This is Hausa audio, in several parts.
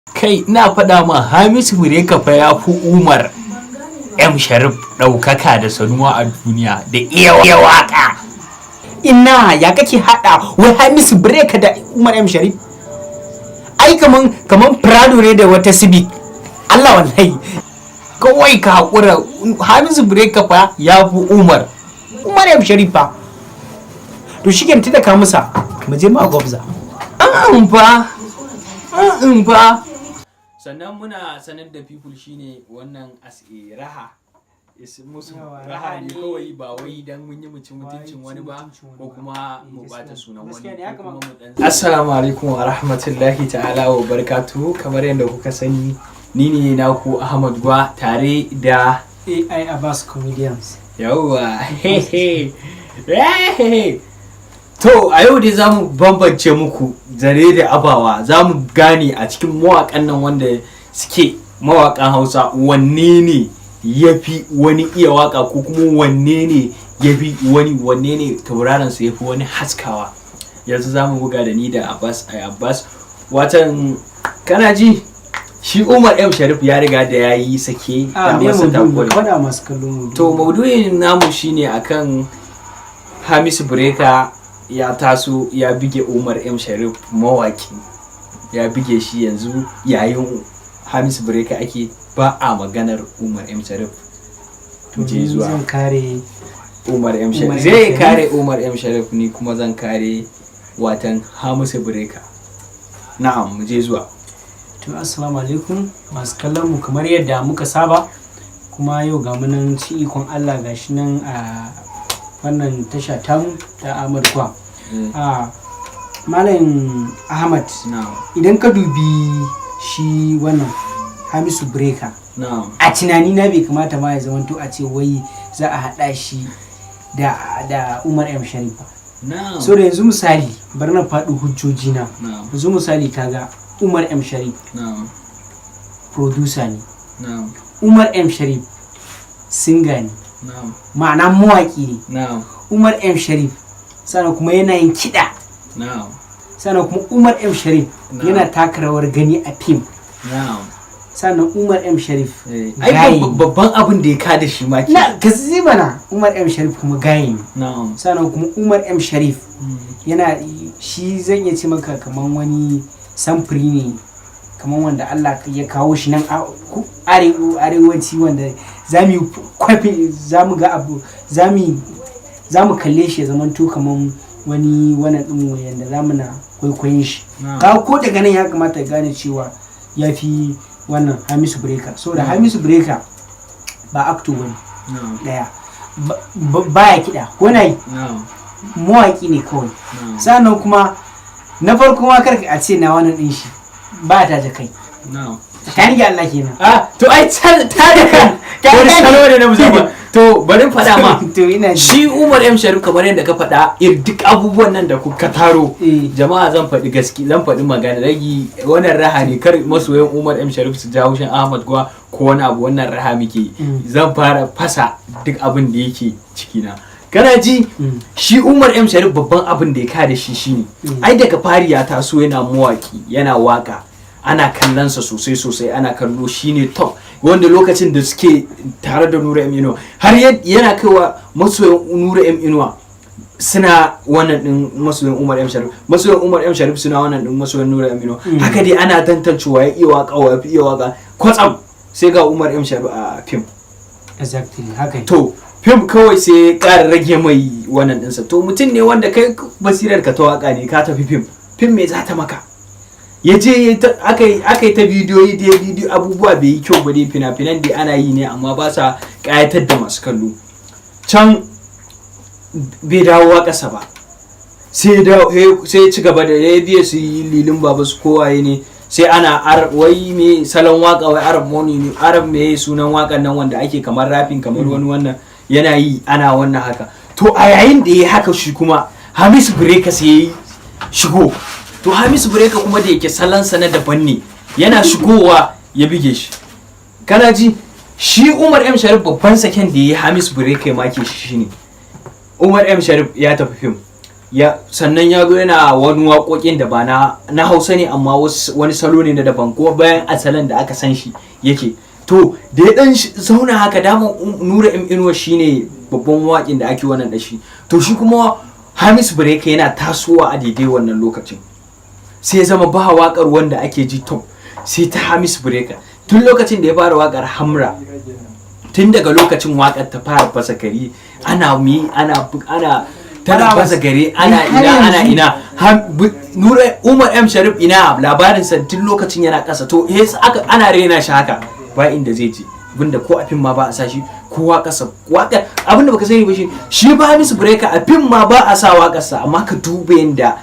Kai, ina faɗa ma, Hamisu Breaker fa ya fi Umar M Sharif ɗaukaka da sanuwa a duniya da iya waka. Ina ya kake hada wai Hamisu Breaker da Umar M Sharif? Ai kaman Prado ne da wata Civic. Allah, wallahi. Kawai ka haƙura, Hamisu Breaker fa ya fi Umar. Umar M Sharif fa. To shi ke, tunda ka musa, mu je ma gwabza. An fa an fa. Sannan muna sanar da people shine wannan as a raha is musu Yawa, raha raha ne ne. Kawai ba wai dan mun yi mu ci mutuncin wani ba ko kuma mu bata sunan wani Gaskiya ne, ya ko kuma kamata. mu dan. Assalamu alaikum wa rahmatullahi ta'ala wa barakatuhu. Kamar yadda kuka sani, ni ne naku Ahmad Gwa tare da AI Abbas Comedians. Yawwa, hehe. To a yau dai zamu bambance muku zare da abawa. Zamu gane a cikin mawakan nan wanda suke mawakan Hausa, wanne ne ya fi wani iya waka, ko kuma wanne ne ya fi wani, wanne ne tauraron su ya fi wani haskawa. Yanzu zamu buga da ni da Abbas ai Abbas. Watan kana ji, shi Umar M Sharif ya riga da ya yi sake A da me masa maudu'in? takure. Faɗa masu kallo maudu'in. To, maudu'in namu shine akan Hamisu Breaker ya taso ya bige Umar M Sharif mawaki. Ya bige shi, yanzu yayin Hamisu Breaker ake, ba a maganar Umar M Sharif. To, je ni zuwa. zan kare Umar M Sharif. Umar M. Zai Sharif. kare Umar M Sharif, ni kuma zan kare watan Hamisu Breaker. Na'am, mu je zuwa. To, assalamu alaikum masu kallon mu. Kamar yadda muka saba kuma, yau ga mu nan ci ikon Allah, gashi nan a wannan tasha tamu ta Ahmad Kwa. A Malam Ahmad, Na'am. idan ka dubi shi wannan Hamisu Breaker, a tunani na bai kamata ma ya zamanto a ce wai za a haɗa shi da Umar M Sharif ba. So da yanzu misali, bari na faɗi hujjoji na. Yanzu misali, kaga Umar M Sharif producer ne. Umar M Sharif singer ne, ma'ana mawaƙi ne. Umar M Sharif sannan kuma yana yin kiɗa. Sannan kuma Umar M Sharif yana taka rawar gani a fim. Sannan Umar M Sharif Ai gaye ne. Babban abin da ya kada shi ma ke. Na kasi mana, Umar M Sharif kuma gaye ne. Sannan kuma Umar M Sharif yana, shi zan iya ce maka kaman wani samfuri ne, kaman wanda Allah ya kawo shi nan arewaci, wanda za mu yi kwafi, za mu ga abu, za mu kalle shi ya zamanto kaman wani wannan ɗin yanda za mu na kwaikwayon shi. Ka ko daga nan ya kamata ya gane cewa ya fi wannan Hamisu Breaker, saboda Hamisu Breaker ba actor bane. Daya, baya kiɗa ko na yi, mawaƙi ne kawai. Sannan kuma na farko ma, kar a ce na wannan ɗin shi ba ta kai tsakanin ga Allah kenan. Ah, to ai ta da kan wani salo ne na musamman. To, bari in faɗa ma. To, ina ji. Shi Umar M Sharif, kamar yadda ka faɗa, duk abubuwan nan da kuka taro, jama'a, zan faɗi gaski, zan faɗi magana ragi. Wannan raha ne, kar masoyan Umar M Sharif su jawo haushin Ahmad Gwa ko wani abu. Wannan raha muke yi. Zan fara fasa duk abin da yake cikina. Kana ji, shi Umar M Sharif, babban abin da ya kada shi shine, ai daga fari ya taso yana mawaki, yana waka, ana kallonsa sosai sosai, ana kallo, shine top, wanda lokacin da suke tare da Nura M Inuwa, har yana kaiwa masoyan Nura M Inuwa suna wannan din masoyan Umar M Sharif, masoyan Umar M Sharif suna wannan din masoyan Nura M Inuwa. Haka dai ana tantancewa ya iya waka, wa ya fi iya waka. Kwatsam sai ga Umar M Sharif a fim. Exactly, haka ne. To, fim kawai sai ya ƙara rage mai wannan ɗinsa. To, mutum ne wanda kai basirar ka ta waka ne, ka tafi fim, fim me za ta maka? Ya je aka yi ta bidiyoyi da bidiyo, abubuwa bai yi kyau ba dai. Fina-finan dai ana yi ne amma ba sa ƙayatar da masu kallo. Can bai dawo ƙasa ba, sai ya ci gaba da ya biya su yi lilin baba su kowaye ne, sai ana wai me salon waka, wai Arab money ne, Arab me sunan wakan nan wanda ake kamar rapping, kamar wani wannan yana yi, ana wannan haka. To, a yayin da ya haka, shi kuma Hamisu Breaker sai ya yi shigo. To, Hamisu Breaker kuma da yake salonsa na daban ne, yana shigowa ya bige shi. Kana ji, shi Umar M Sharif, babban saken da ya yi Hamisu Breaker ya make shi shine Umar M Sharif ya tafi fim. Ya sannan ya zo yana wani waƙoƙin da ba na Hausa ne, amma wani salo ne na daban ko bayan asalin da aka san shi yake. To da ya dan zauna haka, daman Nura M Inuwa shine babban mawaƙin da ake wannan da shi. To shi kuma Hamisu Breaker yana tasowa a daidai wannan lokacin, sai ya zama ba waƙar wanda ake ji top sai ta Hamisu Breaker. Tun lokacin da ya fara waƙar Hamra, tun daga lokacin waƙar ta fara fasa gari, ana mi ana tana fasa gari, ana ina ana ina. Nura Umar M Sharif, ina labarin sa? Tun lokacin yana ƙasa. To yes, aka ana rena shi haka, ba inda zai je, abinda ko a fim ma ba a sa shi ko waƙarsa. Waƙar abinda baka sani ba, shi ba Hamisu Breaker a fim ma ba a sa waƙarsa, amma ka duba yanda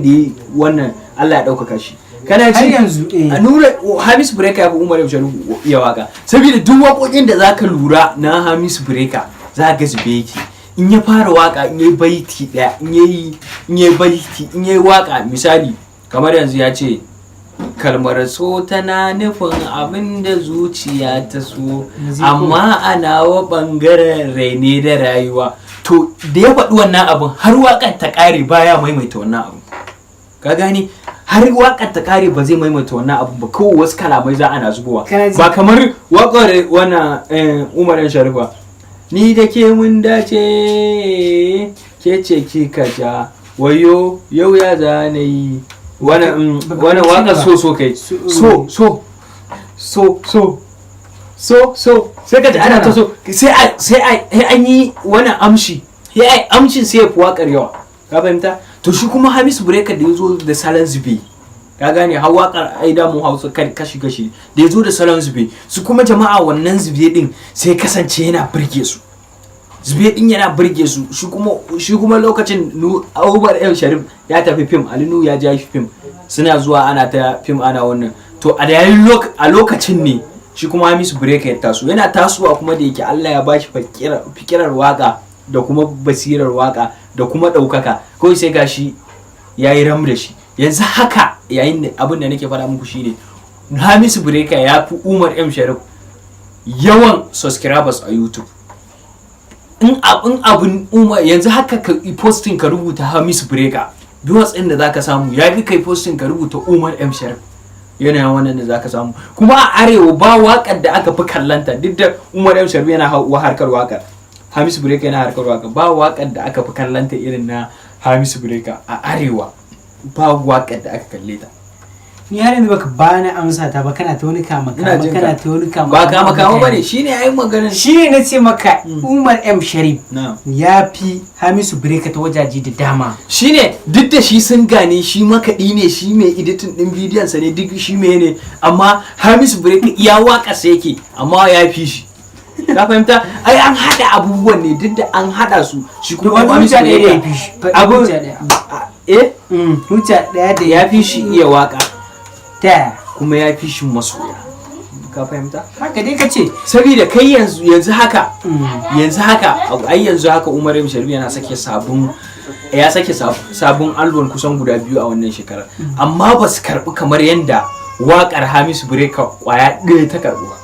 yi wannan, Allah ya ɗaukaka shi. Kana Har ji? yanzu, eh. A Nura, Hamisu Breaker ya fi Umar M Sharif iya waka, saboda duk waƙoƙin da zaka lura na Hamisu Breaker, za ga zube yake. In ya fara waka, in yayi baiti daya, in yayi baiti, in yayi waka, misali kamar yanzu ya ce kalmar so tana nufin abin da zuciya ta so, amma a nawa bangaren raine da rayuwa. To da ya faɗi wannan abin, har waƙar ta ƙare baya maimaita wannan abin. Ka gane? Har waƙar ta ƙare ba zai maimaita wannan abin ba, kawai wasu kalamai za ana zubowa. Kana ji? Ba kamar waƙar wannan Umar M Sharif ba, ni da ke mun dace, ke ce kika ja, wayo yau ya zane yi wannan Baka wannan fahimci waƙar ba. So so kai so so so so so so, sai ka ji ana ta so, sai an yi wannan amshi, sai ai amshin sai ya fi waƙar yawa. Ka fahimta? To shi kuma Hamisu Breaker da ya zo da salon zube, ka gane, har waƙar ai da mu Hausa kashi kashi, da ya zo da salon zube, su kuma jama'a wannan zube din sai kasance yana burge su, zube din yana burge su. Shi kuma lokacin Umar M Sharif ya tafi fim, Ali Nuhu ya ja shi fim, suna zuwa ana ta fim ana wannan. To a yayin a lokacin ne shi kuma Hamisu Breaker ya taso. Yana tasowa kuma, da yake Allah ya bashi fikirar waka da kuma basirar waka da kuma ɗaukaka, kawai sai gashi ya yi ram da shi. Yanzu haka, yayin da abin da nake faɗa muku shine Hamisu Breaker ya fi Umar M Sharif yawan subscribers a YouTube. In abin Umar yanzu haka ka yi posting ka rubuta Hamisu Breaker, viewers ɗin da zaka samu ya fi kai posting ka rubuta Umar M Sharif yana wannan da zaka samu. Kuma a arewa ba waƙar da aka fi kallanta, duk da Umar M Sharif yana harkar waƙar, Hamisu Breaker yana harkar waƙa, ba waƙar da aka fi kallanta irin na Hamisu Breaker a arewa, ba waƙar da aka kalle ta. Ni har yanzu baka bani amsa ta ba, kana ta wani kama Ina kama jin ka. kana ta wani kama. Ba kama kama bane, shine ai maganar. Shi ne na ce maka Umar M Sharif Na ya fi Hamisu Breaker ta wajaje da dama. Shine duk da shi sun gane shi makaɗi ne, shi mai editing ɗin bidiyon sa ne, duk shi mai ne, amma Hamisu Breaker iya waka sa yake, amma ya fi shi. Ka fahimta? Ai an haɗa abubuwan ne, duk da an haɗa su, shi kuma Wani Hamisu hujja ɗaya da ya Breaker fi shi. Faɗi abu hujja ɗaya. Eh. Hujja ɗaya da Ya fi shi iya waka. Ta yaya? Kuma ya fi shi masoya. Ka fahimta? Haka dai ka ce. Saboda kai yanzu haka, yanzu haka ai yanzu haka Umar M Sharif yana sake sabon, ya sake sabon album kusan guda biyu a wannan shekarar, amma ba su karbi kamar yanda wakar Hamisu Breaker kwaya ɗaya ta karbi ba,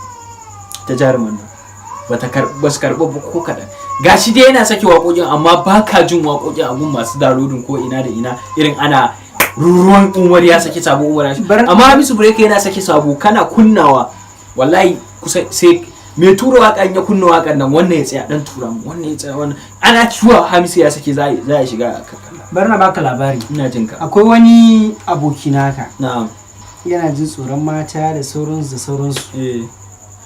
ta jaruman nan ba ta karbi, ba su karbi ba ko kaɗan. Gashi dai yana sake waƙoƙin, amma ba ka jin waƙoƙin a gun masu downloading ko ina da ina, irin ana ruruwan Umar ya sake sabo, Umar ya sake. Amma Hamisu Breaker yana sake sabo, kana kunnawa, wallahi kusa sai mai tura waƙa in ya kunna waƙar nan, wannan ya tsaya dan tura mu, wannan ya tsaya, wannan ana cewa Hamisu ya sake, za a shiga a kalla. Bari na baka labari. Ina jin ka. Akwai wani aboki naka, Na'am. yana jin tsoron mata da sauransu da sauransu, Eh.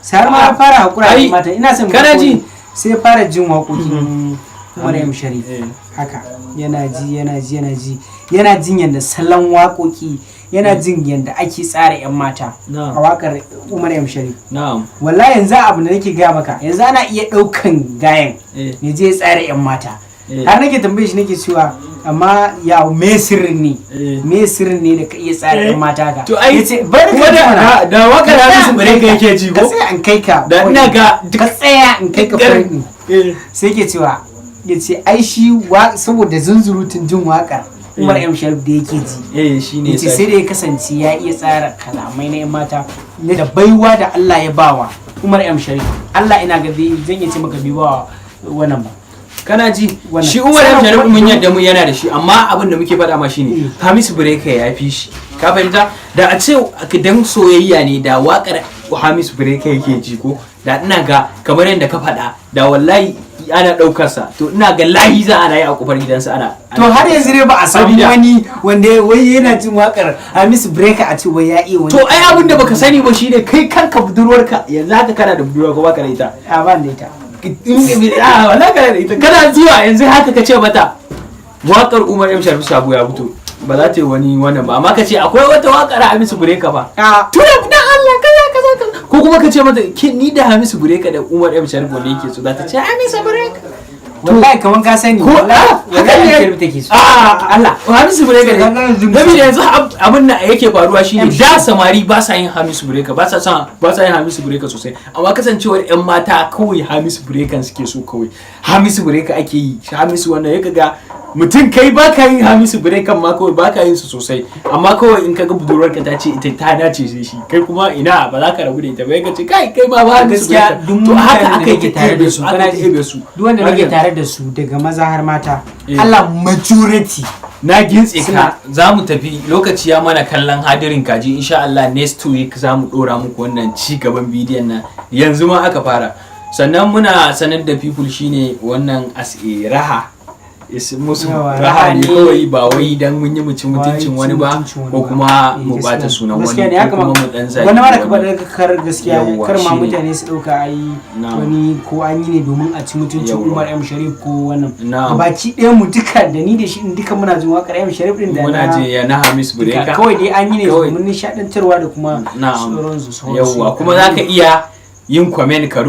sai har ma ya fara hakura da Ai, mata. Ina son kana ji? Sai ya fara jin waƙoƙin Umar M Sharif. Eh. Haka yana ji, yana ji, yana ji, yana jin yadda salon waƙoƙi, yana jin yadda ake tsara 'yan mata Na'am. a waƙar Umar M Sharif. Na'am. Wallahi yanzu abu da nake gaya maka, yanzu ana iya ɗaukan gayan Eh. ya je ya tsara 'yan mata. Eh. Har nake tambaye shi, nake cewa amma ya me sirrin ne? Eh. Me sirrin ne da ka iya tsara 'yan mata ka? To ai Yace bari kuma ka ji da mana. da waƙar Hamisu Breaker yake ji Ka ko tsaya in kai ka Da ina ga ka tsaya in kai ka point ɗin. Eh. Sai ke cewa, ya ce ai shi saboda zunzurutun jin waƙar Umar Eh. M Sharif da yake ji, Eh, shine. yace sai da ya kasance ya iya tsara kalamai na 'yan mata da baiwa da Allah ya bawa Umar M Sharif. Allah ina ga zan iya ce maka bai bawa wannan ba. Kana ji? Wannan. Shi Umar M Sannan Sharif kuma mun yadda mu yana da shi, amma abin da muke faɗa ma shine Hamisu Breaker ya fi shi. Ka fahimta? Da a ce dan soyayya ne, da wakar Hamisu Breaker yake ji, ko da ina ga kamar yadda ka faɗa, da wallahi ana ɗaukar sa, to ina ga layi za ana yi a kofar gidansa ana To har yanzu ne ba a samu wani wanda wai yana jin wakar Hamisu Breaker a ce wai ya iya wani. To ai abin da baka sani ba shine kai kanka budurwarka, yanzu haka kana da budurwa ko baka da ita? A, ban da ita. A, wala kana da ita. Kana zuwa yanzu haka ka ce mata wakar Umar M Sharif Sabo ya fito, ba za ta yi wani wannan ba, amma ka ce akwai wata wakar Hamisu Breaker fa. A. Tura dan Allah, kaza kaza kaza. Ko kuma ka ce mata ke ni da Hamisu Breaker da Umar M Sharif wanda yake so, za ta ce Hamisu Breaker. Wallahi kaman ka sani. Ko wallahi a haka wallahi ne. Sharif take so. A, Allah, Hamisu Breaker ne. Kaga yanzu Saboda yanzu abin da yake faruwa shine M. da samari ba sa yin Hamisu Breaker, ba sa son, ba sa yin Hamisu Breaker sosai, amma kasancewar yan mata kawai Hamisu Breaker suke so, kawai Hamisu Breaker ake yi. Hamisu wannan ya ga mutum kai ba ka yin Hamisu Breaker ma, kawai ba ka yin su sosai, amma kawai in ka ga budurwarka ta ce ita ta dace sai shi, kai kuma ina ba za ka rabu da ita ba, ya ce kai kai ma ba Hamisu Gaskiya Breaker. duk To haka mutanen da aka yi nake tare da su, aka kana ji? ɗebe su. Duk wanda nake Haka. tare da su, daga maza har mata, Eh. Allah, majority Na gintse ka. Suna Za mu tafi, lokaci ya mana kallon hadirin kaji. Insha Allah next week za mu dora muku wannan ci gaban bidiyon nan, yanzu ma aka fara. Sannan muna sanar da people shine wannan as a raha is musu Yawa, raha raha ne ne. kawai, ba wai dan mun yi mucin mutuncin wani ba, mutuncin wani ko ba. kuma Eh, mu bata gaskiya. sunan wani, Gaskiya ne, ko ya kuma kamata mu dan zagi wani ma da ka wani. faɗa kar gaskiya Yawwa, kar ma shine. mutane su ɗauka ai Na'am. wani ko an yi ne domin a ci mutuncin Yawwa. Umar M Sharif ko wannan. Na'am. Baki ɗaya mu duka da ni da shi din duka muna jin waƙar M Sharif din da Muna na je ya na Hamisu duka. Breaker. Kawai dai an yi ne Kawai. domin nishaɗantarwa da kuma Na'am. sauransu sauransu. Yawwa, kuma za ka iya yin comment, ka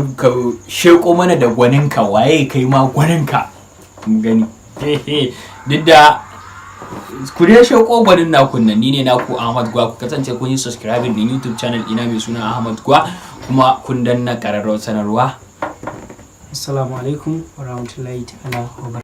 sheko mana da gwaninka, waye kai ma gwaninka mu gani. Duk da ku dai sheko gwanin naku nan. Ni ne naku Ahmad Gwa. Ku kasance kun yi subscribing din YouTube channel ina mai suna Ahmad Gwa, kuma kun danna ƙararrawar sanarwa. Assalamu alaikum wa rahmatullahi ta'ala wa barakatuh.